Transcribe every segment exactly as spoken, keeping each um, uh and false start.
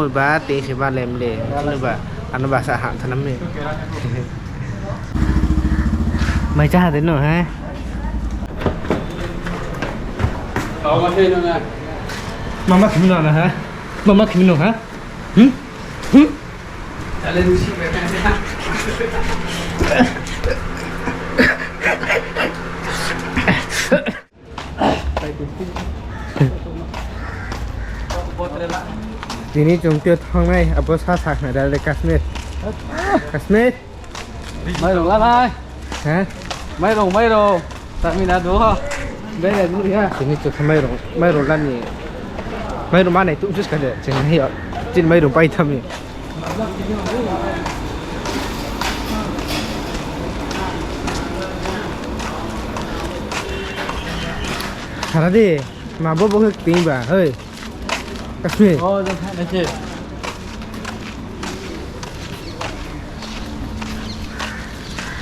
Ba, tei se ba lem le. Chini ba, ano ba sa ha thanam ni. Mai cha ha de no, ha? Mama khimi no na, ha? Mama khimi no, ha? Hmm? Hmm? Tini chung tio thangnai, abo sa sakhnari le Kashmir. Kashmir. Mairung la nai. Ha? Mairung, mairung. Tamil Nadu ho. Bele dulu ya. Tini chung mairung, mairung la ni. Mairung manai tu sus ka de, chini hi yo. Chini mairung pai thami. Sara di, ma bo bo khe kting ba, hoi. Kashmir. Oh, jang thang nai se.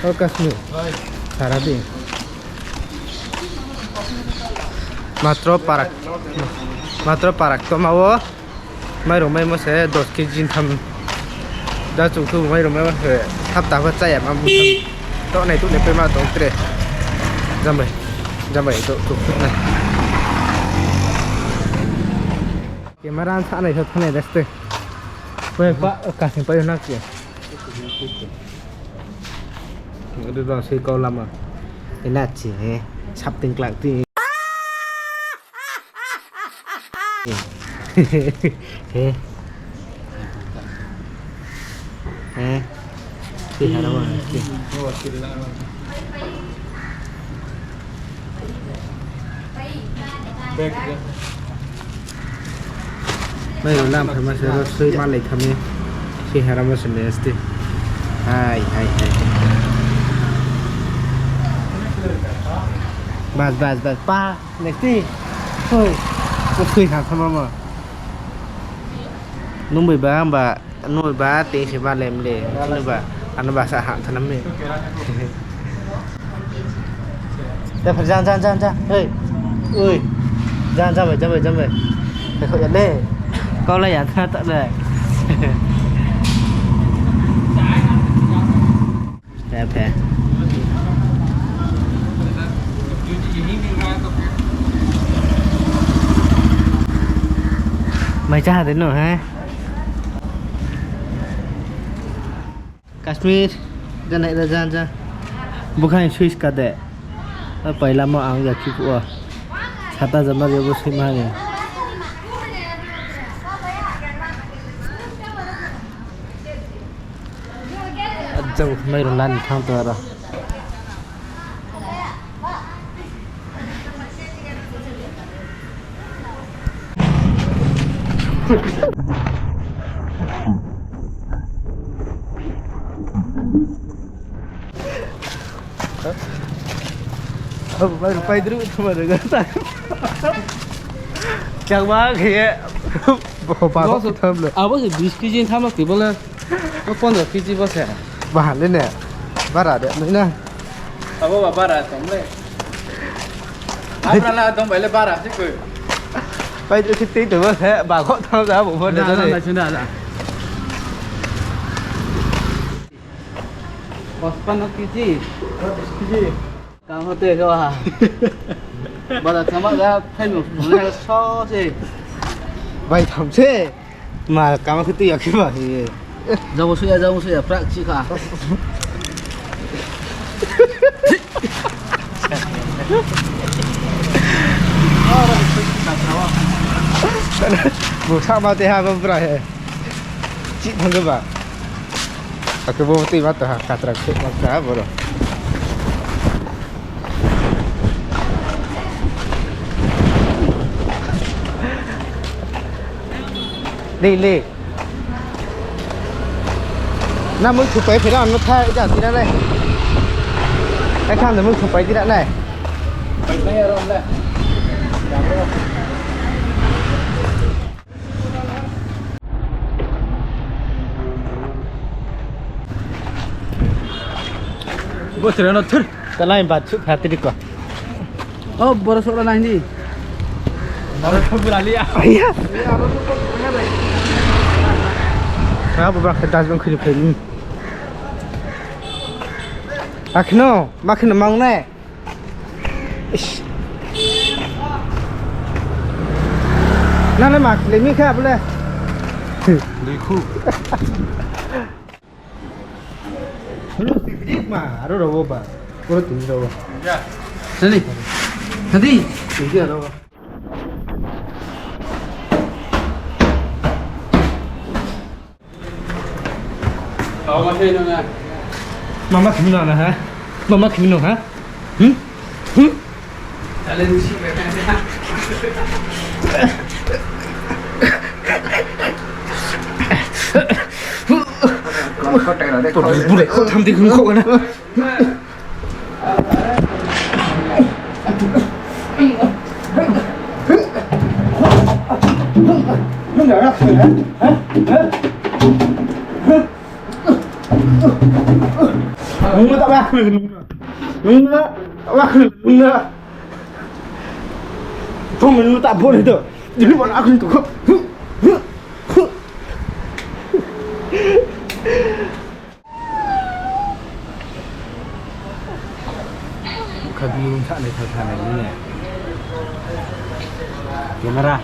Oh, Kashmir. Oi. Sara di. Matro parak. Matro parak to ma wo. Mairung maimo se dos kg tham. Da chung thu mairung maimo se hapta pho chaya ma bung tham. To nai tu nai pe ma tong tre. Jambai. Jambai to chung thu nai. Camera sa nai sa thanai reste. Pai pa kasing pai na ke. Ri ba sei kau lama. Ina chi he. Sap ting klak ting. He. He. Tui ha rao tui. Mairung lam phaima se ro sui malai thami. Sui haramo se nesti. Hai, hai, hai. Bas, bas, bas. Pa, nesti. Oi. Ko sui ha thama ma. Nung bai ba, ba. Noi ba, tei se ba lem le. Noi ba, ano ba sa ha thanam ni. Te phar jan, jan, jan, jan. Hei. Ui. Jan, jan bai, jan bai, jan bai. Te kho ya le. Kau la ya tha ta le. Phe, phe. Mai cha ha de no, he? Kashmir, janai da jan jan. Bukhang sui ska de. A pailamo ang ya khi phuh o. Sata jama ri bo sui ma ni. Ajang mairung lani thang to aro. Abo mairung pai dru thama rega ta. Chakma khe ye. Bo ba tham le. Abo se bis kg thama khe bo le. Bo pondro kg bo se. Ba le ne. Bara de nai na. Abo ba bara tong le. Abra la dong bai le bara se koi. Pai de khe tei to bo se ba kho tham da bo bo de. Pachpanno kg. Pachis kg. Kang hote khe ha. Bara thama ga phaimo phunai so se. Bai tham se. Ma kang khe tui ya khe ba he. Jabo suya, jabo suya, prak chi kha. Bo sa ma te ha bo bra he. Chi thang ba. Ake bo tui ma to ha katra khe ma ka boro. Dei le. Na mui thupai phira no tha ja tira nai. Ai kham de mui thupai tira nai. Bo sira no thur. Kalai bat su phatri ko. O, boro sora nai ni. Boro sora li ya. Iya. Abo bra khe dustbin khe ni phai ni. Akheno, ma kheno mang nai. Is. Nang le ma khlai mi kha abo le. Dui khu. Lu si bidik ma, aro ro ba. Oro tini ro. Ya. Nadi. Nadi. Tini ro. Mama khini no na ha? Mama khini no ha? Hmm? Hmm? Bulai kho tham di khum kho na. Nung no ta ba khna nung no. Nung no ta ba khna nung no. Thom nung no ta bo ni to. Dili bon akhna to. Kha bi ung sa nai tha tha nai ni ne. Camera.